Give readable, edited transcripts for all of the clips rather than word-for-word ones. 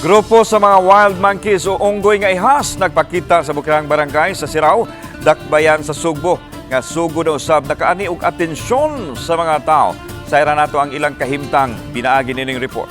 Grupo sa mga wild monkeys o unggoy nga ihas nagpakita sa Bukirang Barangay sa Sirao, Dakbayan sa Sugbo, nga sugo na usab nakaani og atensyon sa mga tao. Sayra nato ang ilang kahimtang pinaagi nining report.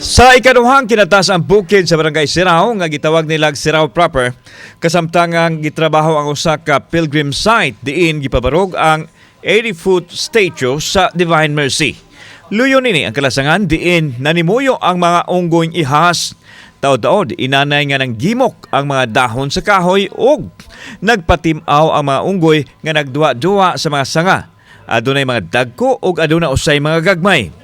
Sa ikaduhang kinatas ang bukid sa Barangay Sirao nga gitawag nilag Sirao proper, kasamtangang gitrabaho ang usa ka pilgrim site diin gipabarog ang 80-foot statue sa Divine Mercy. Luyo nini ang kalasangan diin nanimuyo ang mga unggoy ihas. Taod-taod, inanay nga nang gimok ang mga dahon sa kahoy ug nagpatimaw ang mga unggoy nga nagduwa-duwa sa mga sanga. Adunay mga dagko ug aduna usay mga gagmay.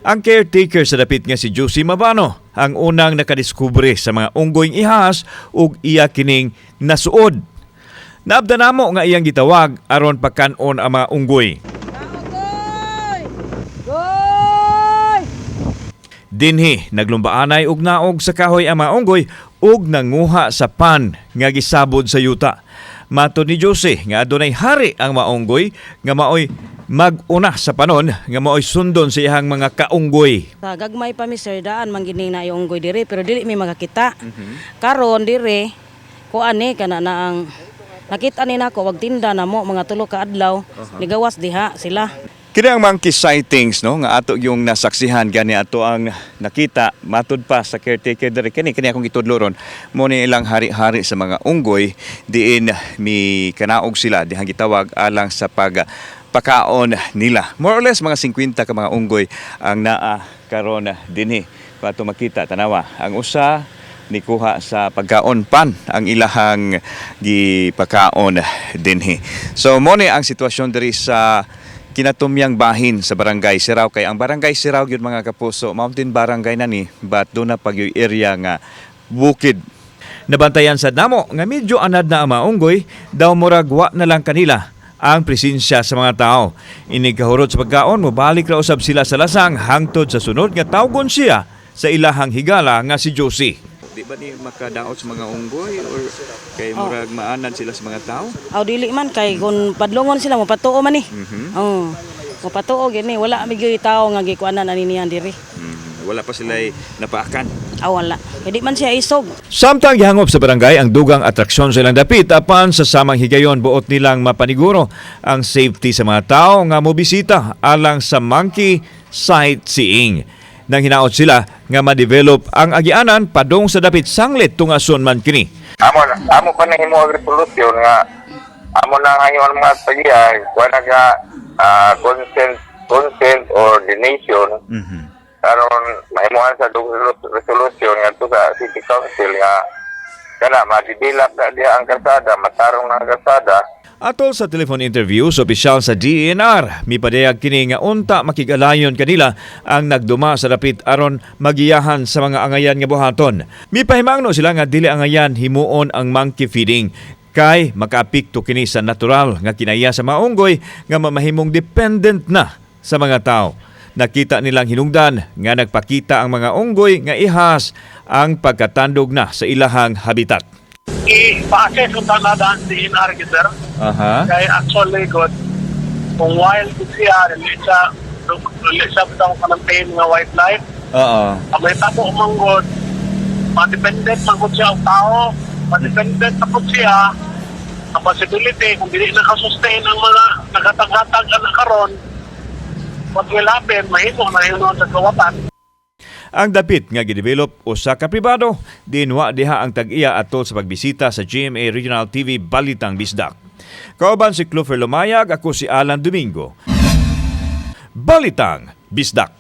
Ang caretaker sa dapit nga si Josie Mabano ang unang nakadiskubre sa mga unggoy ihas ug iya kining nasuod. Naabda namo nga iyang gitawag aron pagkan-on ang mga unggoy. Goy! Goy! Dinhi naglumbaanay og naog sa kahoy ang mga unggoy ug nanguha sa pan nga gisabod sa yuta. Matod ni Jose nga adunay hari ang maunggoy nga maoy mag-una sa panon nga maoy sundon sa iyang mga kaunggoy. Sa gagmay pa mi, sir, daan man gini na yung unggoy dire pero dili mi makakita. Karon dire kuan ni kana na ang nakita ni nako wag tinda na mo mga 3 ka adlaw, nigawas diha sila. Kini ang monkey sightings, no, nga ato yung nasaksihan gani, ato ang nakita matud pa sa caretaker diri. Kini kini akong gitudlo ron mo ni ilang hari-hari sa mga unggoy diin mi kanaog sila dihang gitawag alang sa pag pakaon nila. More or less mga 50 ka mga unggoy ang naa karon dinhi. Kung ato makita, tanawa ang usa nikuha sa pagkaon, pan ang ilahang gipakaon dinhi. So mo ni ang sitwasyon diri sa kinatumyang bahin sa Barangay Sirao, kay ang Barangay Sirao gyud, mga kapuso, mountain barangay na ni, but doon na pag yung area nga bukid. Nabantayan sa namo nga medyo anad na ang mga unggoy, daw murag wa na lang kanila ang presensya sa mga tao. Inig kahurot sa pagkaon, mobalik ra usab sila sa lasang hangtod sa sunod nga tawgon siya sa ilahang higala nga si Josie. Di ba ni makadaot sa mga unggoy or kay murag maanan sila sa mga tao? Aw, dili man kay kung padlongon sila mopatuo man ni. Oh. Mopatuo gini, wala mi gyud tawo nga gikuanan ani niyan diri. Wala pa sila napaakan. Aw, wala. Hindi man siya isog. Samtang gihangop sa barangay ang dugang atraksyon sa ilang dapit apan sa samang higayon buot nilang mapaniguro ang safety sa mga tao nga mobisita alang sa monkey sightseeing. Nang hinaot sila nga ma-develop ang agianan padung sa dapit sanglit tungason man kini. Amo pa na himo ang resolution nga amo na ngayon mga tagiya kuha na ka consent or donation karon mahimuan sa dug resolution nga sa city council nga kana ma-develop na diha ang kalsada, matarong na ang kalsada. Atol sa telephone interview sa opisyal sa DENR, mipadayag kini nga unta makigalayon kanila ang nagduma sa dapit aron magiyahan sa mga angayan nga buhaton. Mipahimangno sila nga dili angayan himuon ang monkey feeding kay makaapekto kini sa natural nga kinaiya sa mga unggoy nga mamahimong dependent na sa mga tao. Nakita nilang hinungdan nga nagpakita ang mga unggoy nga ihas ang pagkatandog na sa ilahang habitat. I-pa-assess kung tama daan si DENR gyud, sir. Kay actually good kung wild gud siya, dili siya bitaw kanang tame nga wildlife. Ang may tabo man gud, ma-dependent man gud siya og tao, ma-dependent na gud siya. Ang possibility kung dili nakasustain ang mga nagatag-hatag ana karon, what will happen, mahimo na yun sa kawatan. Ang dapit nga gidevelop usa ka pribado, dinwa diha ang tag-iya atol sa pagbisita sa GMA Regional TV Balitang Bisdak. Kauban si Clover Lumayag, ako si Alan Domingo. Balitang Bisdak.